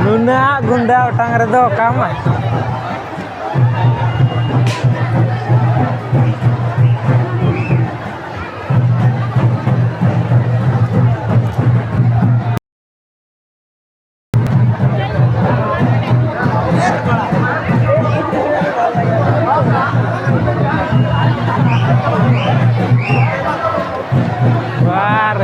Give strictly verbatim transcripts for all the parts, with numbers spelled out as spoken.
ᱱᱩᱱᱟᱹᱜ ᱜᱩᱱᱰᱟ ᱚᱴᱟᱝ ᱨᱮᱫᱚ ᱚᱠᱟ ᱢᱟ᱾ ᱵᱟᱨ᱾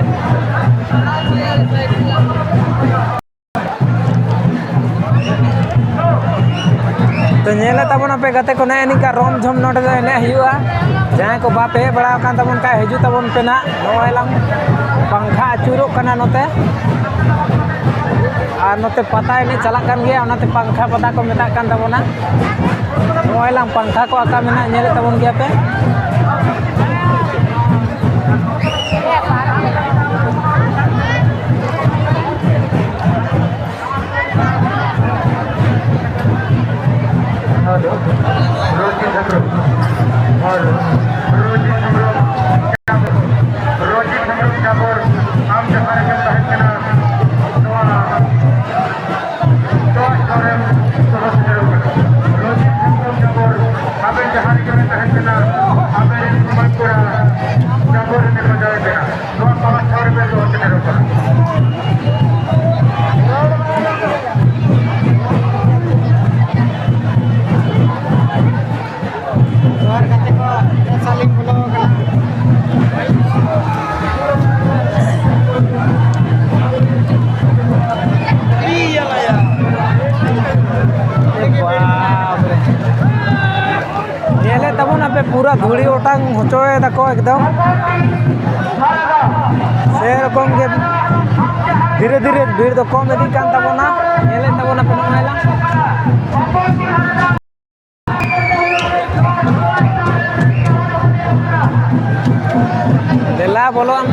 ᱛᱚ, ᱧᱮᱞᱮᱫ ᱛᱟᱵᱚᱱᱟᱯᱮ ᱜᱟᱛᱮ ᱠᱚ, ᱱᱮᱜᱼᱮ ᱱᱤᱝᱠᱟ ᱨᱚᱢ ᱡᱷᱚᱢ ᱱᱚᱰᱮ ᱫᱚ ᱮᱱᱮᱡ ᱦᱩᱭᱩᱜᱼᱟ᱾ ᱡᱟᱦᱟᱸᱭ ᱠᱚ ᱵᱟᱯᱮ ᱦᱮᱡ ᱵᱟᱲᱟ ᱟᱠᱟᱱ ᱛᱟᱵᱚᱱ ᱠᱷᱟᱡ, ᱦᱤᱡᱩᱜ ᱛᱟᱵᱚᱱ ᱯᱮ ᱱᱟᱜ᱾ ᱱᱚᱜᱼᱚᱭ ᱞᱟᱝ ᱯᱟᱝᱠᱷᱟ ᱟᱹᱪᱩᱨᱚᱜ ᱠᱟᱱᱟ ᱱᱚᱛᱮ, ᱟᱨ ᱱᱚᱛᱮ ᱯᱟᱛᱟ ᱮᱱᱮᱡ ᱪᱟᱞᱟᱜ ᱠᱟᱱ ᱜᱮᱭᱟ, ᱚᱱᱟᱛᱮ ᱯᱟᱝᱠᱷᱟ ᱯᱟᱛᱟ ᱠᱚ ᱢᱮᱛᱟᱜ ᱠᱟᱱ ᱛᱟᱵᱚᱱᱟ᱾ ᱱᱚᱜᱼᱚᱭ ᱞᱟᱝ ᱯᱟᱝᱠᱷᱟ ᱠᱚ ᱟᱠᱟ ᱢᱮᱱᱟᱜ, ᱧᱮᱞᱮᱫ ᱛᱟᱵᱚᱱ ᱜᱮᱭᱟ ᱯᱮ᱾ ᱦᱮᱞᱳ, ᱨᱚᱧᱡᱤᱛ ᱦᱮᱢᱵᱨᱚᱢ᱾ ᱦᱮᱞᱳ, ᱨᱚᱧᱡᱤᱛ ᱦᱮᱢᱵᱨᱚᱢ᱾ ᱨᱚᱧᱡᱤᱛ ᱦᱮᱢᱵᱨᱚᱢ ᱡᱟᱵᱚᱨ, ᱟᱢ ᱡᱟᱦᱟᱸ ᱨᱮᱜᱮᱢ ᱛᱟᱦᱮᱸ ᱠᱟᱱᱟ, ᱱᱚᱣᱟ, ᱱᱚᱣᱟ ᱥᱚᱦᱚᱨ ᱨᱮᱢ ᱥᱚᱦᱚᱨ ᱥᱮᱴᱮᱨᱚᱜ ᱠᱟᱱᱟ᱾ ᱨᱚᱧᱡᱤᱛ ᱦᱮᱢᱵᱨᱚᱢ ᱡᱟᱵᱚᱨ, ᱟᱵᱮᱱ ᱡᱟᱦᱟᱸ ᱨᱮᱜᱮ ᱵᱮᱱ ᱛᱟᱦᱮᱸ ᱠᱟᱱᱟ, ᱟᱵᱮᱱ ᱨᱮᱱ ᱥᱚᱢᱟᱡᱽ ᱠᱚᱲᱟ ᱡᱟᱵᱚᱨ ᱨᱮ ᱵᱟᱡᱟᱣ ᱮ ᱠᱟᱱᱟ᱾ ᱱᱚᱣᱟ ᱯᱟᱲᱟ ᱴᱷᱟᱶ ᱨᱮᱵᱮᱱ ᱫᱚᱦᱚ ᱥᱮᱴᱮᱨᱚᱜ ᱠᱟᱱᱟ᱾ ᱡᱚᱦᱟᱨ ᱜᱟᱛᱮ ᱠᱚ, ᱱᱮᱥ ᱟᱹᱞᱤᱧ ᱵᱚᱞᱚ ᱟᱠᱟᱱᱟ᱾ ᱵᱟᱯ ᱨᱮ᱾ ᱧᱮᱞᱮᱫ ᱛᱟᱵᱚᱱ ᱟᱯᱮ, ᱯᱩᱨᱟᱹ ᱫᱷᱩᱲᱤ ᱚᱴᱟᱝ ᱦᱚᱪᱚᱭ ᱫᱟᱠᱚ ᱮᱠᱫᱚᱢ᱾ ᱥᱮᱨᱚᱠᱚᱢ ᱜᱮ ᱫᱷᱤᱨᱮ ᱫᱷᱤᱨᱮ ᱵᱷᱤᱲ ᱫᱚ ᱠᱚᱢ ᱤᱫᱤᱜ ᱠᱟᱱ ᱛᱟᱵᱚᱱᱟ᱾ ᱧᱮᱞᱮᱫ ᱛᱟᱵᱚᱱ ᱟᱯᱮ ᱱᱚᱜᱼᱚᱭ ᱞᱟᱝ᱾ ᱫᱮᱞᱟ ᱵᱚᱞᱚᱱ᱾